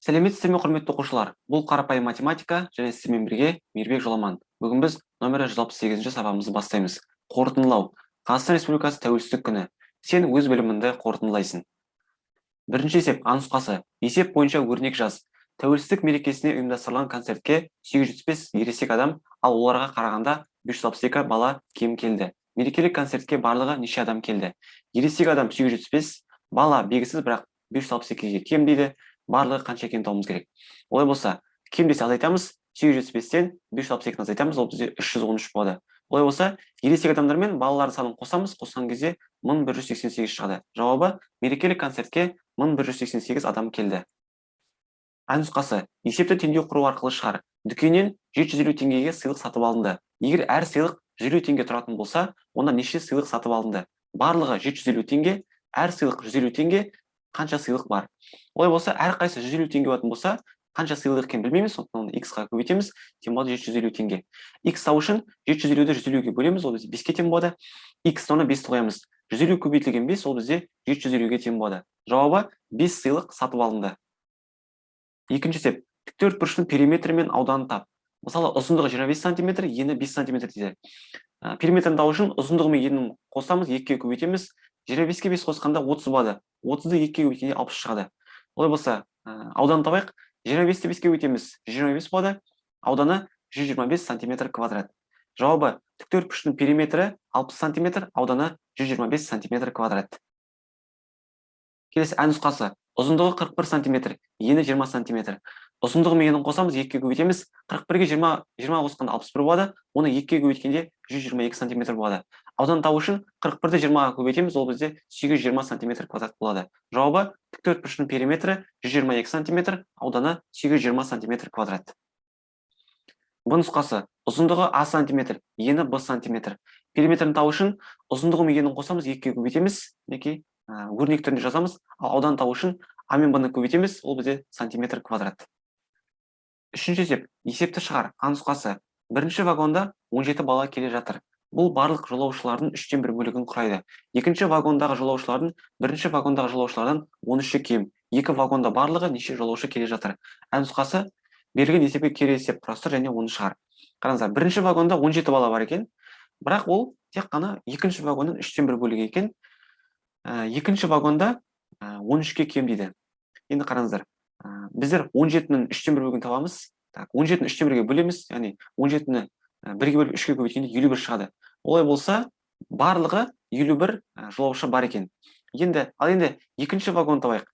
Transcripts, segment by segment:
Сәлеметсіздер ме, құрметті оқушылар! Бұл «Қарапайым математика» және сіздермен бірге Мейірбек Жоламан. Бүгін біз номері 168 сабағымызды бастаймыз. Қорытындылау. Қазақстан Республикасы Тәуелсіздік күні. Сен өз біліміңді қорытындылайсың. Бірінші есеп. А нұсқасы. Есеп бойынша өрнек жаз. Тәуелсіздік мерекесіне ұйымдастырылған концертке 875 ересек адам, ал оларға қарағанда 562 бала кем келді. Мерекелік концертке барлығы неше адам келді? Ересек адам 875, бала белгісіз, бірақ 562-ге кем дейді. Барлығы қанша екенін табуымыз керек. Олай болса, кем десе, азайтамыз. 875-тен 562-ні азайтамыз, ол бізде 313 болады. Олай болса, ересек адамдар мен балалардың санын қосамыз. Қосқан кезде 1188 шығады. Жауабы: мерекелік концертке 1188 адам келді. А нұсқасы. Есепті теңдеу құру арқылы шығар. Дүкеннен 750 теңгеге сыйлық сатып алынды. Егер әр сыйлық 150 теңге тұратын болса, онда неше сыйлық сатып алынды? Барлығы 750 теңге, әр сыйлық 150 теңге. Қанша сыйлық бар? Олай болса, әрқайсысы 150 теңге болатын болса, қанша сыйлық екенін білмейміз, сондықтан оны х-қа көбейтеміз, тең болады 750 теңге. Х табу үшін 750-ді 150-ге бөлеміз, ол бізде 5-ке тең болады. Х орнына 5-ті қоямыз. 150 көбейтілген 5, ол бізде 750-ге тең болады. Жауабы: 5 сыйлық сатып алынды. Екінші есеп. Тіктөрт бұрыштың периметрі мен ауданын тап. Мысалы, ұзындығы 25 сантиметр, ені 5 сантиметр дейді. Периметрін табу үшін ұзындығы мен енін қосамыз, екіге көбейтеміз. 25-ке 5 қосқанда 30 болады. 30-ды екіге көбейткенде 60 шығады. Олай болса, ауданын табайық. 25-ті 5-ке көбейтеміз, 125 болады. Ауданы 125 сантиметр квадрат. Жауабы: тіктөрт бұрыштың периметрі 60 сантиметр, ауданы 125 сантиметр квадрат. Келесі, ә нұсқасы. Ұзындығы 41 сантиметр, ені 20 сантиметр. Ұзындығы мен енін қосамыз, екіге көбейтеміз. 41-ге 20, 20 қосқанда 61 болады. Оны екіге көбейткенде 122 сантиметр болады. Аудан табу үшін 41-ді 20-ға көбейтеміз, ол бізде 820 сантиметр квадрат болады. Жауабы: тіктөрт бұрыштың периметрі 122 сантиметр, ауданы 820 сантиметр квадрат. Б нұсқасы. Ұзындығы а сантиметр, ені б сантиметр. Периметрін табу үшін ұзындығы мен енін қосамыз, екіге көбейтеміз. Мінекей, өрнек түрінде жазамыз. Ал ауданын табу үшін а мен б ны көбейтеміз, ол бізде сантиметр квадрат. Үшінші есеп. Есепті шығар. А нұсқасы. Бірінші вагонда 17 бала келе жатыр. Бұл барлық жолаушылардың үштен бір бөлігін құрайды. Екінші вагондағы жолаушылардың бірінші вагондағы жолаушылардан 13-і кем. Екі вагонда барлығы неше жолаушы келе жатыр? Ә нұсқасы. Берілген есепке кері есеп құрастыр және оны шығар. Қараңыздар, бірінші вагонда 17 бала бар екен, бірақ ол тек қана екінші вагонның үштен бір бөлігі екен. Екінші вагонда 13-ке кем дейді. Енді қараңыздар, біздер 17-нің үштен бір бөлігін табамыз. Так, 17-ні үштен бірге бөлеміз, яғни 17-ні бірге бөліп, үшке көбейткенде 51 шығады. Олай болса, барлығы 51 жолаушы бар екен. Енді, ал енді екінші вагон табайық.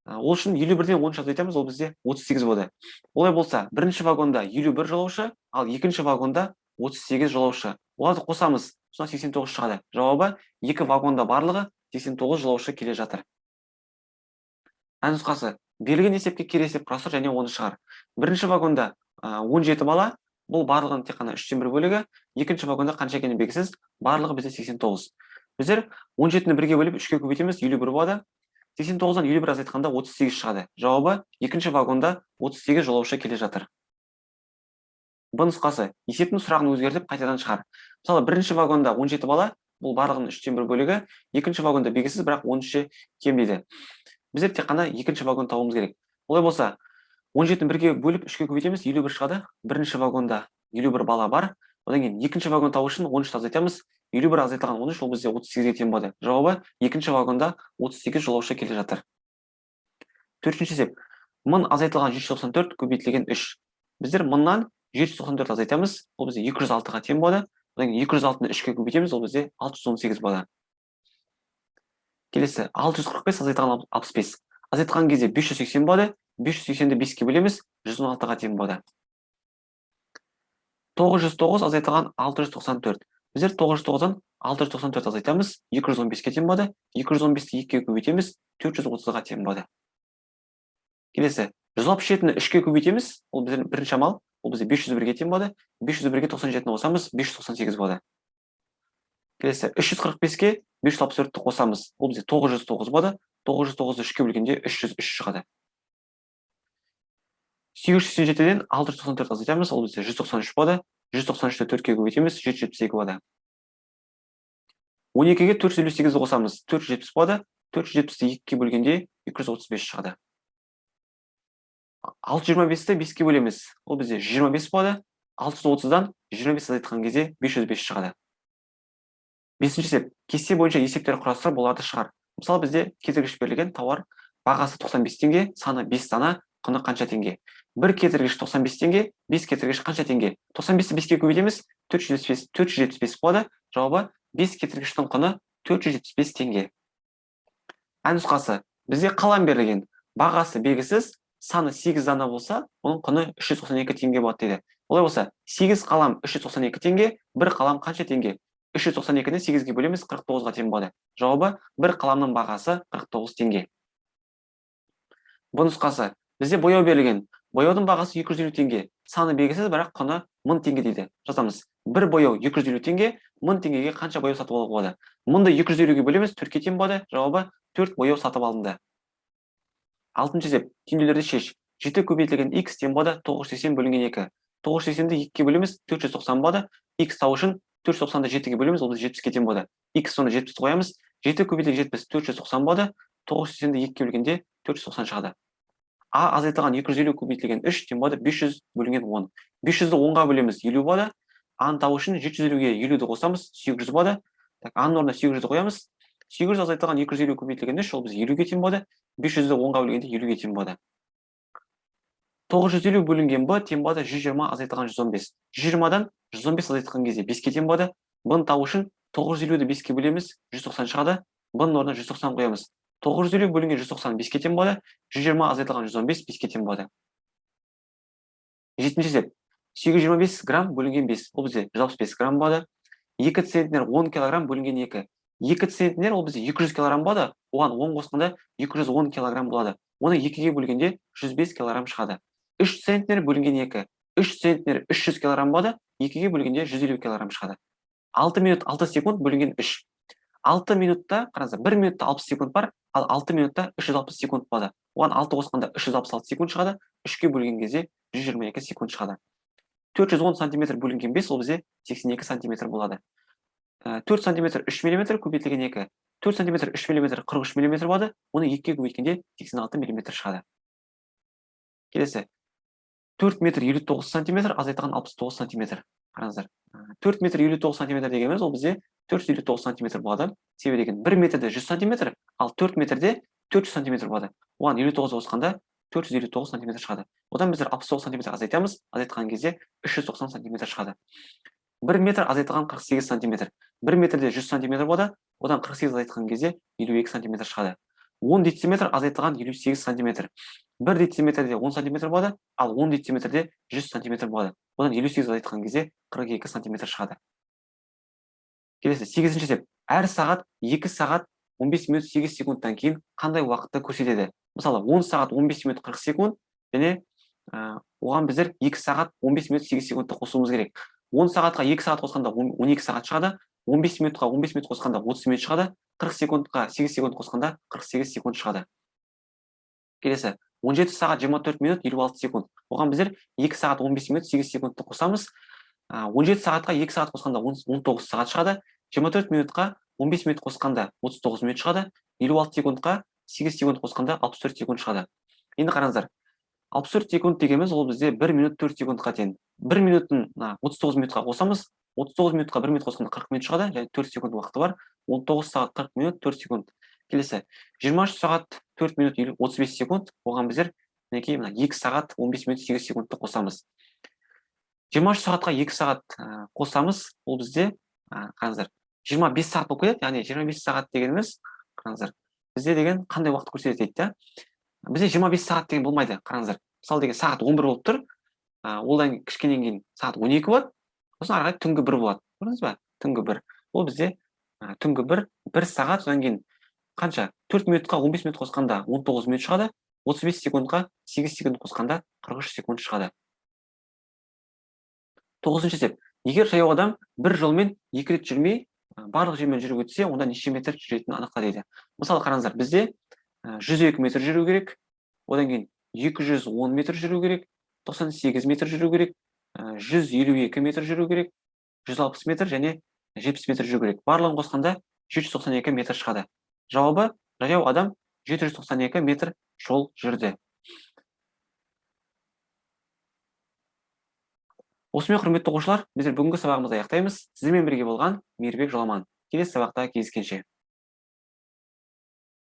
Ол үшін 51-ден 13 азайтамыз, ол бізде 38 болады. Олай болса, бірінші вагонда 51 жолаушы, ал екінші вагонда 38 жолаушы. Оларды қосамыз, сонда 89 шығады. Жауабы: екі вагонда барлығы 89 жолаушы келе жатыр. Ә нұсқасы. Берілген есепке кері есеп құрастыр және оны шығар. Бірінші вагонда 17 бала, бұл барлығының тек қана үштен бір бөлігі. Екінші вагонда қанша екені белгісіз, барлығы бізде 89. Біздер 17-ні бірге бөліп, үшке көбейтеміз, 51 болады. 89-дан 51 азайтқанда 38 шығады. Жауабы: екінші вагонда 38 жолаушы келе жатыр. Б нұсқасы. Есептің сұрағын өзгертіп, қайтадан шығар. Мысалы, бірінші вагонда 17 бала, бұл барлығының үштен бір бөлігі. Екінші вагонда белгісіз, бірақ 13-ше кем дейді. Біздер тек қана екінші вагон табуымыз керек. Олай болса, 17-ні бірге бөліп, үшке көбейтеміз, 51 шығады. Бірінші вагонда 51 бала бар. Одан кейін екінші вагон табу үшін 13-ті азайтамыз. 51 азайтылған 13, ол бізде 38-ге тең болады. Жауабы: екінші вагонда 38 жолаушы келе жатыр. Төртінші есеп. 1000 азайтылған 794 көбейтілген 3. Біздер 1000-нан 794 азайтамыз, ол бізде 206-ға тең болады. Одан кейін 206-ны 3-ке көбейтеміз, ол бізде 618 болады. Келесі, 645 азайтылған 65. Азайтқан кезде 580 болады. 580-ді 5-ке бөлеміз, 116-ға тең болады. 909 азайтылған 694. Біздер 909-дан 694 азайтамыз, 215-ке тең болады. 215-ті 2-ге көбейтеміз, 430-ға тең болады. Келесі, 167-ні 3-ке көбейтеміз, ол біздің бірінші амал, ол бізде 501-ге тең болады. 501-ге 97-ні қосамыз, 598 болады. Келесі, 345-ке 564-ті қосамыз, ол бізде 909 болады. 909-ды 3-ке бөлгенде 303 шығады. 887-ден 694 азайтамыз, ол бізде 193 болады. 193-ті 4-ке көбейтеміз, 772 болады. 12-ге 458-ді қосамыз, 470 болады. 470-ті 2-ге бөлгенде 235 шығады. 625-ті 5-ке бөлеміз. Ол бізде 125 болады. 630-дан 125 азайтқан кезде 505 шығады. Бесінші есеп. Кесте бойынша есептер құрастырып, оларды шығар. Мысалы, бізде кетіргіш берілген, тауар бағасы 95 теңге, саны 5 дана, құны қанша теңге? Бір кетіргіш 95 теңге, 5 кетіргіш қанша теңге? 95-ті 5-ке көбейтеміз, 475, 475 болады. Жауабы: 5 кетіргіштің құны 475 теңге. Ә нұсқасы. Бізде қалам берілген, бағасы белгісіз, саны 8 дана болса, оның құны 392 теңге болады дейді. Олай болса, 8 қалам 392 теңге, бір қалам қанша теңге? 392-ні 8-ге бөлеміз, 49-ға тең болады. Жауабы: бір қаламның бағасы 49 теңге. Бұ нұсқасы. Бізде бояу берілген, бояудың бағасы 250 теңге, саны белгісіз, бірақ құны 1000 теңге дейді. Жазамыз: бір бояу 250 теңге, 1000 теңгеге қанша бояу сатып алуға болады? 1000-ды 250-ге бөлеміз, 4-ке тең болады. Жауабы: 4 бояу сатып алынды. Алтыншы есеп. Теңдеулерді шеш. 7 көбейтілген x тең болады 980 бөлінген 2. 980-ді 2-ге бөлеміз, 490 болады. X табу үшін 490-ды 7-ге бөлеміз, ол бізде 70-ке тең болады. X соны 70-ті қоямыз. 7 көбейтілген 70 490 болады. 980-ді 2-ге бөлгенде 490 шығады. А азайтылған 250 көбейтілген 3 тең болады 500 бөлінген 10. 500-ді 10-ға бөлеміз, 50 болады. А-ны табу үшін 750-ге 50-ді қосамыз, 800 болады. Так, а-ның орнына 800-ді қоямыз. 800 азайтылған 250 көбейтілген 3, ол бізде 50-ге тең болады. 500-ді 10-ға бөлгенде 50-ге тең болады. 950 бөлінген б тең болады 120 азайтылған 115. 120-дан 115 азайтқан кезде 5-ке тең болады. Б-ны табу үшін 950-ді 5-ке бөлеміз, 190 шығады. Б-ның орнына 190 қоямыз. 950 бөлінген 190 5-ке тең болады. 120 азайтылған 115 5-ке тең болады. Жетінші есеп. 825 грамм бөлінген 5, ол бізде 165 грамм болады. 2 центнер 10 килограмм бөлінген 2. 2 центнер, ол бізде 200 килограмм болады. Оған 10 қосқанда 210 килограмм болады. Оны 2-ге бөлгенде 105 килограмм шығады. 3 центнер бөлінген 2. 3 центнер 300 килограмм болады. 2-ге бөлгенде 150 килограмм шығады. 6 минут 6 секунд бөлінген 3. 6 минутта, қараңыздар, 1 минутта 60 секунд бар, ал 6 минутта 360 секунд болады. Оған 6 қосқанда 366 секунд шығады. 3-ке бөлген кезде 122 секунд шығады. 410 сантиметр бөлінген 5, ол бізде 82 сантиметр болады. 4 сантиметр 3 миллиметр көбейтілген 2. 4 сантиметр 3 миллиметр 43 миллиметр болады. Оны 2-ге көбейткенде 86 миллиметр шығады. Келесі. 4 метр 59 сантиметр азайтылған 69 сантиметр. Қараңыздар. 4 метр 59 сантиметр дегеніміз, ол бізде 459 сантиметр болады. Себебі деген 1 метрде 100 сантиметр, ал 4 метрде 400 сантиметр болады. Оған 59 қосқанда 459 сантиметр шығады. Одан біздер 69 сантиметр азайтамыз, азайтқан кезде 390 сантиметр шығады. 1 метр азайтылған 48 сантиметр. 1 метрде 100 сантиметр болады, одан 48 азайтқан кезде 52 сантиметр шығады. 10 дециметр азайтылған 58 сантиметр. 1 дециметрде 10 сантиметр болады, ал 10 дециметрде 100 сантиметр болады. Одан 58 азайтқан кезде 42 сантиметр шығады. Келесі сегізінші есеп. Әр сағат 2 сағат 15 минут 8 секундтан кейін қандай уақытты көрсетеді? Мысалы, 10 сағат 15 минут 40 секунд және оған біздер 2 сағат 15 минут 8 секундты қосуымыз керек. 10 сағатқа 2 сағат қосқанда 12 сағат шығады. 15 минутқа 15 минут қосқанда 30 минут шығады. 40 секундқа 8 секунд қосқанда 48 секунд шығады. Келесі 17 сағат 24 минут 56 секунд. Оған біздер 2 сағат 15 минут 8 секундты қосамыз. 17 сағатқа 2 сағат қосқанда 19 сағат шығады. 24 минутқа 15 минут қосқанда 39 минут шығады. 56 секундқа 8 секунд қосқанда 64 секунд шығады. Енді қараңыздар, 64 секунд дегеніміз, ол бізде 1 минут 4 секундқа тең. 1 минутын мына 39 минутқа қосамыз. 39 минутқа 1 минут қосқанда 40 минут шығады және 4 секунд уақыты бар. 19 сағат 40 минут 4 секунд. Келесі 23 сағат 4 минут 35 секунд. Оған біздер, мінекей, мына 2 сағат 15 минут 8 секундты қосамыз. 23 сағатқа 2 сағат қосамыз, ол бізде, қараңыздар, 25 сағат болып кетеді. Яғни 25 сағат дегеніміз, қараңыздар, бізде деген қандай уақыт көрсетеді дейді да. Бізде 25 сағат деген болмайды. Қараңыздар, мысалы, деген сағат 11 болып тұр, одан кішкенен кейін сағат 12 болады, сосын ары қарай түнгі 1 болады. Көрдіңіз ба? Түнгі 1. Ол бізде түнгі 1, 1 сағат, содан кейін қанша? 4 минутқа 15 минут қосқанда 19 минут шығады, 35 секундқа 8 секунд қосқанда 43 секунд шығады. Тоғызыншы есеп. Егер жаяу адам бір жолмен екі рет жүрмей, барлық жермен жүріп өтсе, онда неше метр жүретінін анықта дейді. Мысалы, қараңыздар, бізде 102 метр жүру керек, одан кейін 210 метр жүру керек, 98 метр жүру керек, 152 метр жүру керек, 160 метр және 70 метр жүру керек. Барлығын қосқанда 792 метр шығады. Жауабы: жаяу адам 792 метр жол жүрді. Осымен, құрметті оқушылар, біздер бүгінгі сабағымызды аяқтаймыз. Сіздермен бірге болған Мейірбек Жоламан. Келесі сабақта кездескенше.